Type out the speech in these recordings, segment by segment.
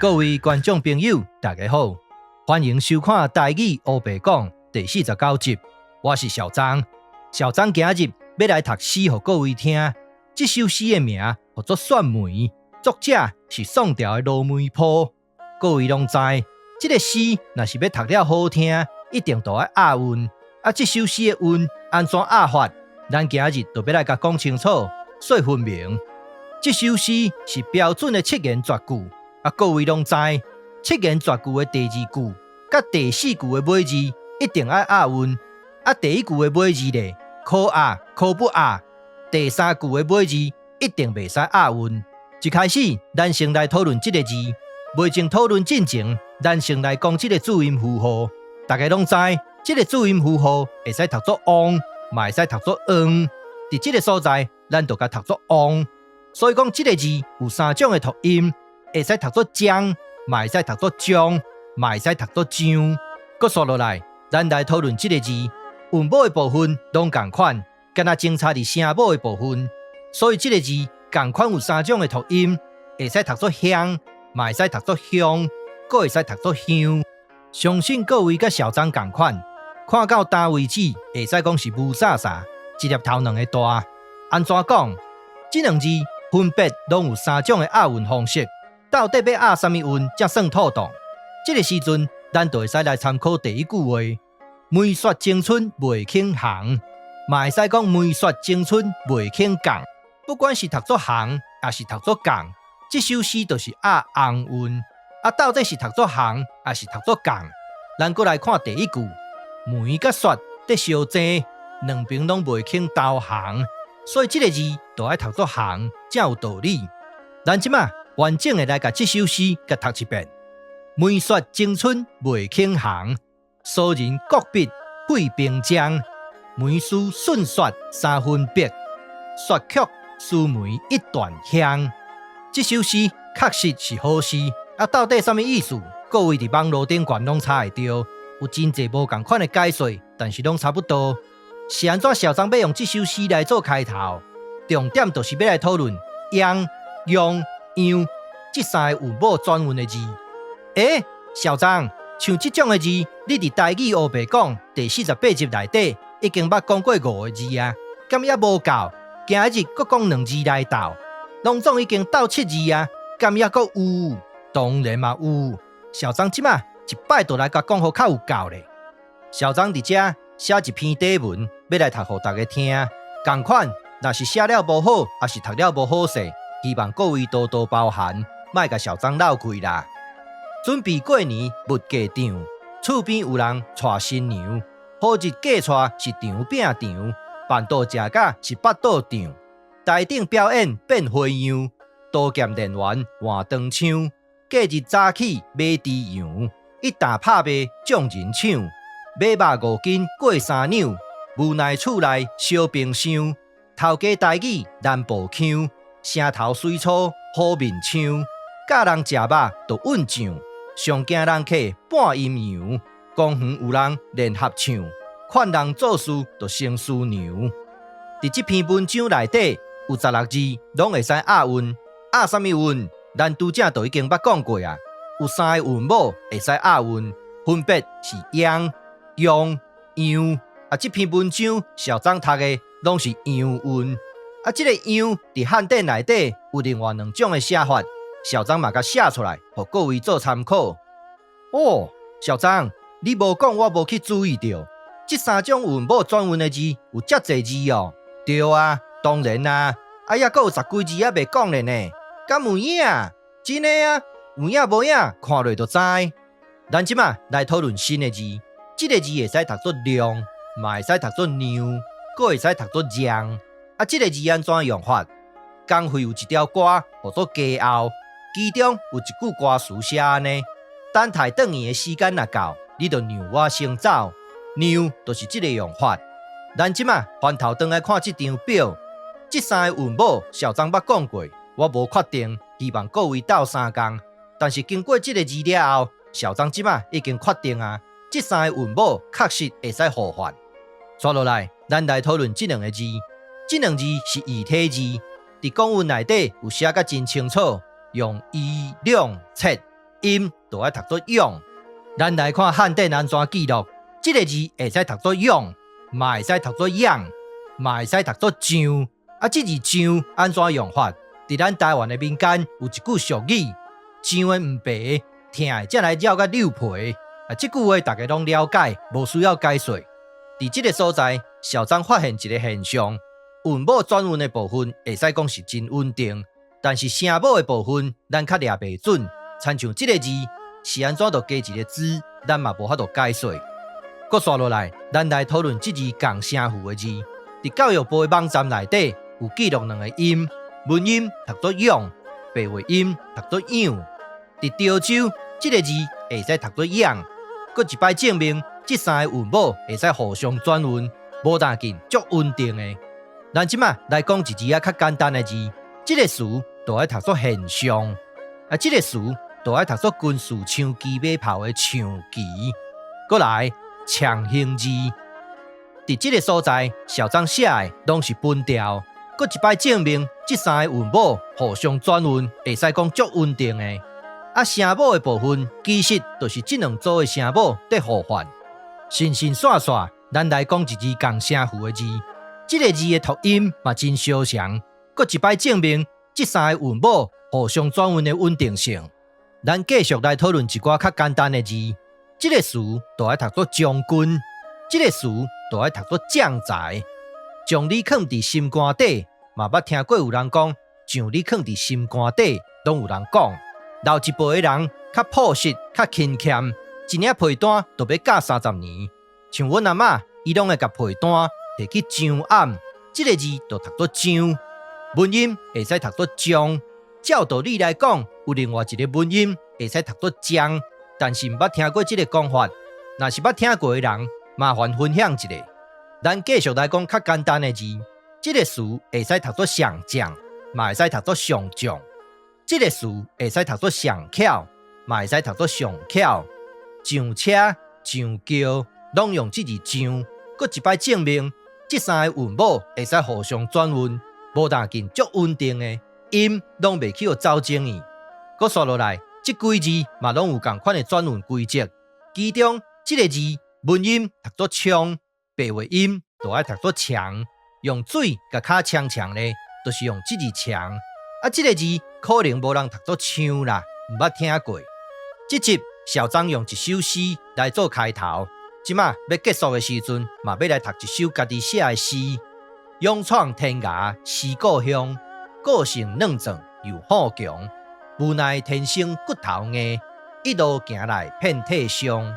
各位觀眾朋友，大家好，歡迎收看《台語烏白講》第49集。我是小張，小張今日欲來讀詩予各位聽。這首詩的名號做《雪梅》，作者是宋朝的盧梅坡。各位攏知，這个詩若是欲讀了好聽，一定都愛押韻。啊，這首詩的韻按怎押法？咱今日就欲來共講清楚，說分明。這首詩是標準的七言絕句。啊，各位攏知，七言絕句的第二句佮第四句的尾字一定愛押韻。啊，第一句的尾字咧，可押可不押。第三句的尾字一定袂使押韻。一開始，咱先來討論這个字。未正討論進前，咱先來講這个注音符號。大家攏知，這个注音符號會使讀做翁，嘛會使讀做翁。佇這个所在，咱就共讀做翁。所以講，這个字有三種的讀音，會使讀做將，嘛會使讀做將，嘛會使讀做張。閣紲落來，咱來討論這个字韻母的部分攏仝款，干焦穿插佇聲母的部分。所以這个字仝款有三種的讀音，會使讀做香，嘛會使讀做鄉，閣會使讀做香。相信各位佮小張仝款，看到今為止，會使講是霧煞煞，一粒頭兩个大。按怎講？這兩字分別攏有三種的押韻方式，到底欲押啥物韻才算妥當？這个時陣，咱就會使來參考第一句話：梅雪爭春袂肯紅，嘛會使講梅雪爭春袂肯降。不管是讀做紅，抑是讀做降，這首詩就是押紅韻。啊，到底是讀做紅，抑是讀做降？咱閣來看第一句：梅佮雪佇相爭，兩邊攏袂肯投降，所以這个字就愛讀做紅，才有道理。咱這馬完整的來共這首詩共讀一遍：梅雪爭春袂肯降，騷人閣筆費冰漿。梅思遜雪三分白，雪卻思梅一段香。這首詩確實是好詩，啊，到底啥物意思？各位佇網路頂懸攏查會著，有真濟無仝款的解說，但是攏差不多。是按怎小張欲用這首詩來做開頭？重點就是欲來討論央、央、央這三个韻母轉韻的字。欸，小張，像這種的字，你佇台語烏白講第48集內底已經捌講過五个字啊，敢猶無夠？今日閣講兩字來鬥，攏總已經鬥七字啊，敢猶閣有？當然嘛有。小張這馬一擺就來共講予較有夠咧。小張佇遮寫一篇短文，欲來讀予大家聽。仝款，若是寫了無好，抑是讀了無好勢，希望各位多多包涵，莫共小張鬧開啦。準備過年物價漲，厝邊有人娶新娘，好日嫁娶是長餅長，辦桌食甲是腹肚脹。台頂表演變花樣，刀劍練完換長槍。隔日早起買豬羊，一擔拍賣眾人搶。買肉五斤過三兩，無奈厝內小冰箱。頭家台語南部腔，城頭水粗好面像。教人食肉就穩醬，上驚人客半陰陽。公園有人練合唱，勸人做事就先思量。佇這篇文章內底有16字攏會使押韻，押啥物韻？咱拄才就已經捌講過啊。有三个韻母會使押韻，分別是央、央、央。啊，這篇文章小張讀的攏是央韻。啊，這个央佇漢典內底有另外兩種的寫法，小張嘛共寫出來，予各位做參考。哦，小張，你無講，我無去注意著。這三種韻母轉韻的字有遮濟字哦。對啊，當然啊，啊，猶閣有十幾字猶未講咧呢。敢有影？真的啊，有影無影，看落就知。咱這馬來討論新的字，這个字會使讀做量，嘛會使讀做量，閣會使讀做量。啊，這个字按怎用法？江蕙有一條歌，號做家後，其中有一句歌詞寫按呢：等待轉去的時間若到，你就讓我先走。讓就是這个用法。咱這馬翻頭轉來看這張表，這三个韻母小張捌講過，我無確定，希望各位鬥相共。但是經過這个字了後，小張這馬已經確定啊，這三个韻母確實會使互換。紲落來，咱來討論這兩个字。這兩字是異體字，佇講韻內底有寫甲真清楚，用一兩切音就愛讀做勇。咱來看漢典按怎記錄，這个字會使讀做勇，嘛會使讀做養，嘛會使讀做將。啊，這字將按怎用法？佇咱台灣的民間有一句俗語：將的毋白，疼的才來繞甲溜皮。啊，這句話大家攏了解，無需要解說。佇這个所在，小張發現一个現象：韻母轉韻的部分會使講是真穩定，但是聲母的部分，咱較掠袂準。親像這个字是按怎就加一个之，咱嘛無法度解說。閣紲落來，咱來討論這字仝聲符的字。佇教育部的網站內底有記錄兩个音，文音讀做勇，白話音讀做養。佇潮州，這个字會使讀做養。閣一擺證明，這三个韻母會使互相轉韻，無當緊，足穩定的。咱這馬來講一字仔較簡單的字，這个詞就愛讀做現象，啊，這个詞就愛讀做軍事槍支馬炮的槍支。閣來長形字，佇這个所在，小張寫的攏是本調。閣一擺證明，這三個韻母互相轉韻，會使講足穩定的。啊，聲母的部分其實就是這兩組的聲母佇互換。順順煞煞，咱來講一字仝聲符的字，這个字的讀音嘛真相像。閣一擺證明，這三个韻母互相轉韻的穩定性。咱繼續來討論一寡較簡單的字，這个詞就愛讀做將軍，這个詞就愛讀做將才。將你囥佇心肝底，嘛捌聽過有人講，將你囥佇心肝底，攏有人講。老一輩的人較樸實、較勤儉，一領被單就欲咬三十年。像阮阿嬤，伊攏會共被單提去張暗，這个字就讀做張，文音會使讀做將。照道理來講，有另外一个文音會使讀做將，但是毋捌聽過這个講法。若是捌聽過的人，麻煩分享一下。咱繼續來講較簡單的字，這个詞會使讀做上將，嘛會使讀做上將。這个詞會使讀做上巧，嘛會使讀做上巧。上車、上轎，攏用這字上。閣一擺證明，這三个韻母會使互相轉韻，無當緊，足穩定的音攏袂去予走精去。閣紲落來，這幾字嘛攏有仝款的轉韻規則。其中這个字文音讀做衝，白話音就愛讀做牆。用水共跤沖沖咧，就是用這字牆。啊，這个字可能無人讀做槍啦，毋捌聽過。這集小張用一首詩來做開頭，這馬欲結束的時陣，嘛欲來讀一首家己寫的詩。勇闖天涯思故鄉，個性軟壯又好強，無奈天生骨頭硬，一路行來遍體傷。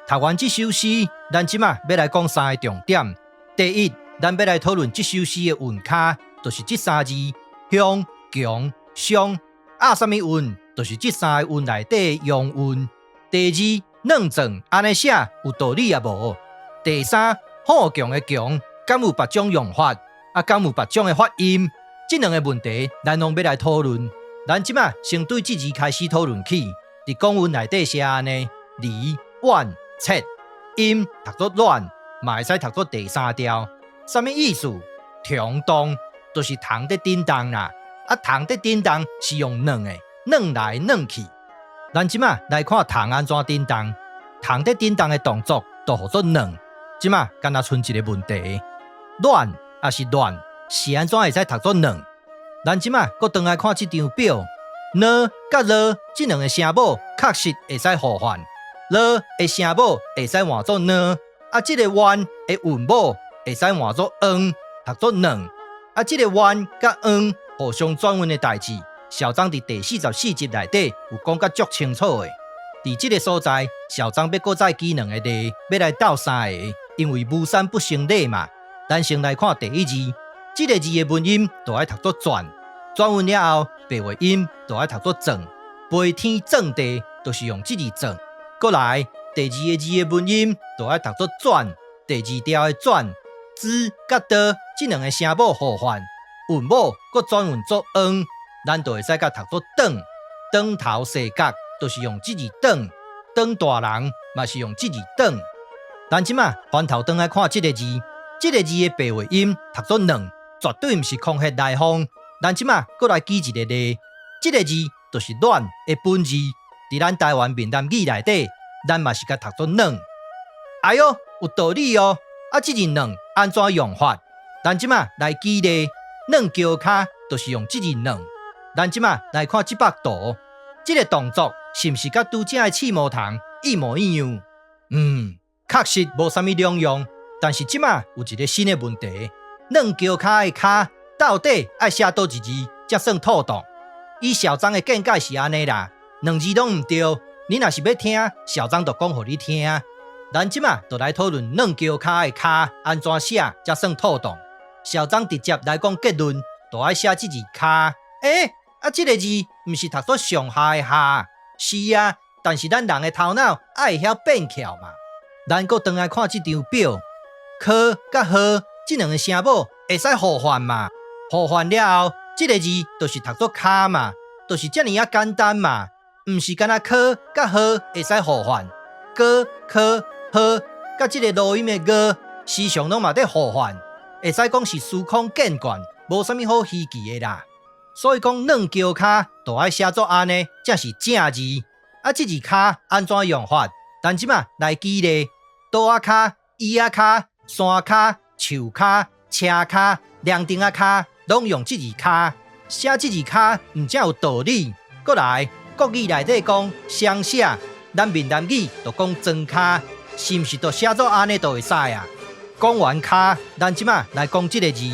讀完這首詩，咱這馬欲來講三个重點。第一，咱欲來討論這首詩的韻跤，就是這三字鄉、強、傷，押啥物韻？就是這三个韻內底的押韻。第二，軟壯按呢寫有道理抑無？第三，好強的強，敢有別種用法？啊，敢有別種的發音？這兩个問題，咱攏欲來討論。咱這馬先對這字開始討論起。佇古文內底寫按呢，離、遠、切，音讀做軟，嘛會使讀做第三調。啥物意思？蟲動就是蟲佇振動啦。啊，蟲佇振動是用軟的，軟來軟去。咱這馬來看蟲按怎振動，蟲佇振動的動作就號做軟。這馬敢若賰一个問題，軟抑是亂，是按怎會使讀做軟？咱這馬閣轉來看這張表，呢佮了這兩个聲母確實會使互換，了的聲母會使換做呢，啊，這个彎的韻母會使換做嗯，讀做軟。啊，這个彎佮嗯互相轉韻的代誌，小張佇第44集內底有講甲足清楚的。佇這个所在，小張欲閣再舉兩个例，欲來鬥三个，因為無三不成禮嘛。咱先來看第一字，這个字的文音就愛讀做轉，轉韻了後，白話音就愛讀做轉，飛天轉地就是用這字轉。閣來第二个字的文音就愛讀做轉，第二調的轉，之佮的這兩个聲母互換，韻母閣轉韻做嗯，咱就會使共讀做轉，轉頭洗角就是用這字轉，轉大人嘛是用這字轉。咱這馬翻頭轉來看這个字，這个字的白話音讀做軟，絕對毋是空穴來風。咱這馬閣來舉一个例，這个字就是亂的本字，佇咱台灣閩南語內底，咱嘛是共讀做軟。哎喲，有道理哦！啊，這字軟按怎用法？咱這馬來舉例，軟轎跤就是用這字軟。咱這馬來看這幅圖，這个動作是毋是佮拄才的刺毛蟲一模一樣？嗯，確實無啥物兩樣。但是這馬有一个新的問題：軟轎跤的跤到底愛寫佗一字才算妥當？以小張的見解是按呢啦，兩字攏毋對。你若是欲聽，小張就講予你聽。咱這馬就來討論軟轎跤的跤按怎寫才算妥當。小張直接來講結論，就愛寫這字跤。欸，啊，這个字毋是讀做上下的下？是啊，但是咱人的頭腦愛會曉變巧嘛。咱閣轉來看這張表，科佮呵這兩个聲母會使互換嘛？互換了後，這个字就是讀做跤嘛，就是遮爾仔簡單嘛。毋是干焦科佮呵會使互換，哥、科、呵佮這个濁音的哥，時常攏嘛佇互換，會使講是司空見慣，無啥物好稀奇的啦。所以講軟轎跤就愛寫做按呢，才是正字。啊，這字跤按怎用法？咱這馬來舉例：桌仔跤、椅仔跤、山跤、樹跤、車跤、涼亭仔跤，攏用這字跤。寫這字跤毋才有道理。閣來，國語內底講雙寫，咱閩南語就講莊跤，是毋是就寫做按呢就會使啊？講完跤，咱這馬來講這个字。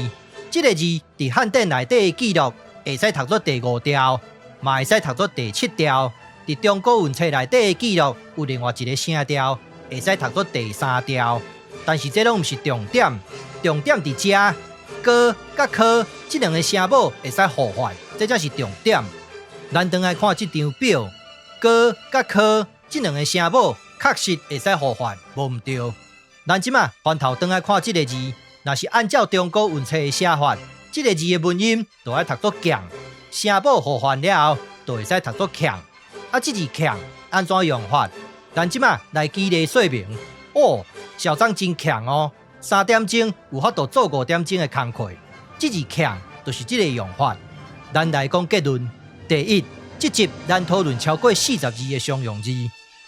這个字佇漢典內底的記錄，會使讀做第五調，嘛會使讀做第七調。佇中國韻冊內底的記錄，有另外一个聲調，會使讀做第三調。但是這攏毋是重點，重點佇遮，哥佮科這兩个聲母會使互換，這才是重點。咱轉來看這張表，哥佮科這兩个聲母確實會使互換，無毋對。咱這馬翻頭轉來看這个字，若是按照中國韻冊的寫法，這个字的文音就愛讀做強，聲母互換了後，就會使讀做強。啊，這字強按怎用法？咱這馬來舉例說明。哦，小張真強哦，3點鐘有法度做5點鐘的工課。這字強就是這个用法。咱來講結論。第一，這集咱討論超過40字的常用字，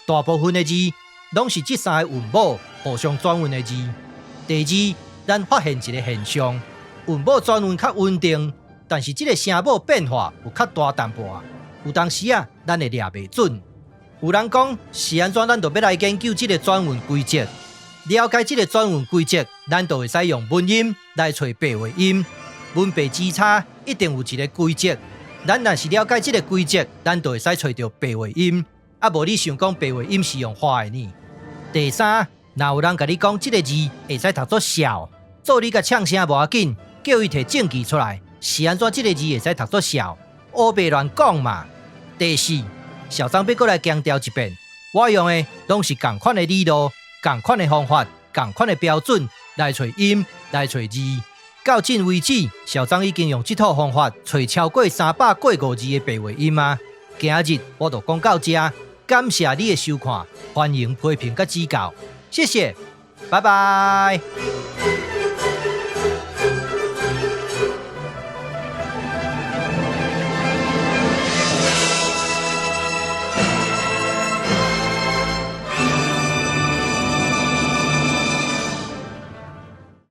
大部分的字攏是這三个韻母互相轉韻的字。第二，咱發現一个現象，韻母轉韻較穩定，但是這个聲母變化有較大淡薄，有當時啊，咱會掠袂準。有人講是按怎，咱就欲來研究這个轉韻規則，了解這个轉韻規則，咱就會使用文音來揣白話音。文白之差一定有一个規則，咱若是了解這个規則，咱就會使揣著白話音。啊，無你想講白話音是用畫的呢？第三，若有人共你講這个字會使讀做笑，做你共嗆聲無要緊，叫伊提證據出來，是按怎這个字會使讀做笑？烏白亂講嘛。第四，小張欲閣來強調一遍，我用的攏是仝款的理路、仝款的方法、仝款的標準來揣音、來揣字。到今為止，小張已經用這套方法揣超過300過五字的白話音啊！今日我就講到這，感謝你的收看，歡迎批評佮指教，謝謝，拜拜。